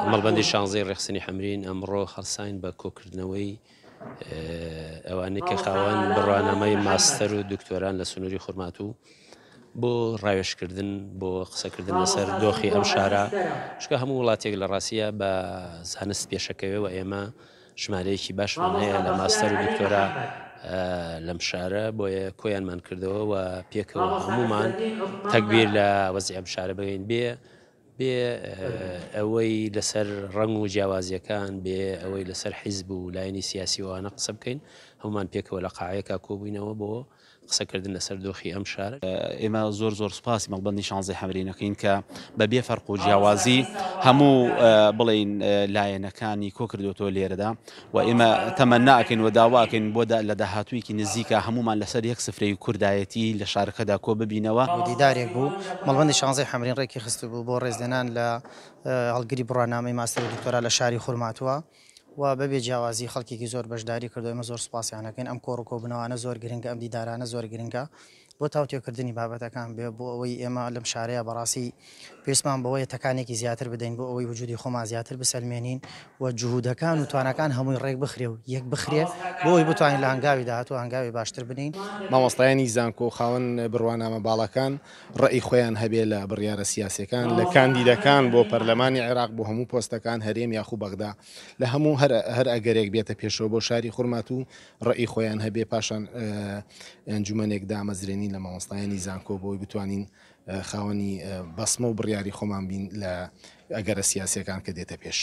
مەڵبەندی شانزەی ڕێکخستنی حەمرین ئەمڕۆ هەڵساین بە کۆکردنەوەی ئەوانەی کە خاوەن بڕوانامەی ماستەر و دکتۆران لە سنووری خورماتوو بۆ ڕاوێژکردن بۆ قسەکردن لەسەر دۆخی ئەم شارە چونکە هەموو وڵاتێک لە ڕاستیە بە زانست پێشەکەوێ و ئێمە ژمارەیەکی باشمان هەیە لە ماستەر و دکتۆرا لەم شارە بۆیە کۆیانمان کردەوە و پێکەوە هەمومان تەگبیر لە وەزعی ئەم شارە بگەین بێ بێ ئەوەی لەسەر ڕەنگ و جیاوازیەکان بێ ئەوەی لەسەر حیزب و لایەنی سیاسی و ئەوانە قسە بکەین هەمومان پێکەوە لە قاعەیەکا کۆبووینەوە بۆ قسەکردن لەسەر دۆخی ئەم شارە. ئێمە زۆر زۆر سوپاسی مەڵبەندی شانزەی حەمرین ئەکەین کە بە بێ فەرق و جیاوازی هەموو بڵێین لایەنەکانی کۆکردۆتەوە لێرەدا و ئێمە تەمەنا ئەکەین و داوا ئەکەین بۆ لە داهاتوویەکی نزیکا هەموومان لەسەر یەک سفرەی کوردایەتی لە شارەکەدا کۆ ببینەوە. دیدارێک بوو مەڵبەندی شانزەی حەمرین ڕێکی خستبوو بۆ ڕێزلێنان لە هەڵگری بڕوانامەی ماستەر و دکتۆرا لە شاری خورماتووە و بەبێ جیاوازی خەڵکێکی زۆر بەشداری کردو ئێمە زۆر سوپاسیان ئەکەین ئەم کۆڕ و کۆبوونەوانە زۆر گرنگە ئەم دیدارانە زۆر گرنگە بۆ تاوتوێکردنی بابەتەکان بێ بۆ ئەوەی ئێمە لەم شارەیە بەڕاستی پێویستمان بەوەیە تەکانێکی زیاتر بدەین بۆ ئەوەی وجودی خۆمان زیاتر بسەلمێنین و جهودەکان و تواناکان هەمووی ڕێک بخرێ و یەک بخرێ بۆ ئەوەی بتوانین لە هەنگاوی داهاتوو هەنگاوی باشتر بنێین. مامۆستایانی زانکۆ و خاوەن بڕوانامە باڵاکان ڕەئی خۆیان هەبێ لە بڕیارە سیاسیەکان، لە کاندیدەکان بۆ پەرلەمانی عێراق بۆ هەموو پۆستەکان هەرێم یاخو بەغدا لە هەموو هەر هەر ئەگەرێک بێتە پێشەوە بۆ شاری خورماتوو ڕەئی خۆیان هەبێ پاشان ئەنجومەنێک دامەزرێنین لە مامۆستایانی زانکۆ بۆی بتوانین خاوەنی بەسمە و بڕیاری خۆمان بین لە ئەگەرە سیاسیەکان کە دێتە پێش.